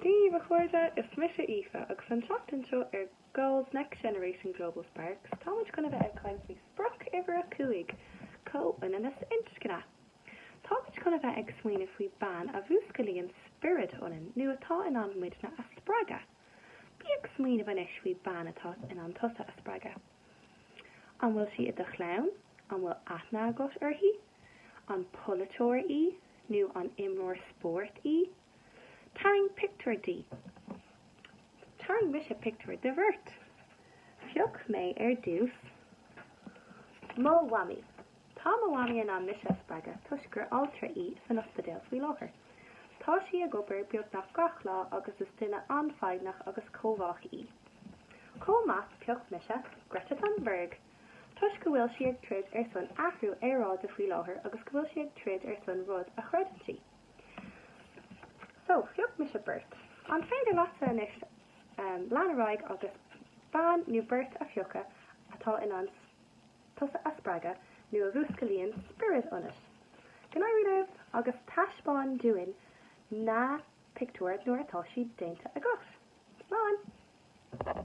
Dia daoibh a chairde, is mise Aoife agus an tseachtain seo ar Goals Next Generation Global Sparks táimid chun a bheith ag caint faoi sprioc uimhir 5, Comhionannas Inscne. Táimid chun a bheith ag smaoineamh faoi bean a mhúsclaíonn spiorad ionainn nó atá in ann muidne a spreagadh. Bí ag smaoineamh anois faoi bean atá in ann tusa a spreagadh. An bhfuil sí i do chlann? An bhfuil aithne agat uirthi? An polaiteoir í nó an imreoir spóirt í? Tarraing pictiúr di. Tharraing mise pictiúr de bheirt. Phioc mé ar dtús mo mhamaí. Tá mo mhamaí in ann mise a spreagadh toisc gur altra í san ospidéal faoi láthair. Tá sí ag obair beagnach gach lá agus is duine an-fhoighneach agus comhbhách í. Chomh maith phioc mise Greta Thunberg toisc go bhfuil sí ag troid ar son athrú aeráide faoi láthair agus go bhfuil sí ag troid ar son rud a chreideann sí. So, phioc mise beirt. An féidir leatsa anois lean ar aghaidh agus bean nó beirt a phiocadh atá in ann tusa a spreagadh nó a mhúsclaíonn spiorad ionat? Go n-éirí libh agus taispeáin dúinn na pictiúir nuair atá siad déanta agat. Slán!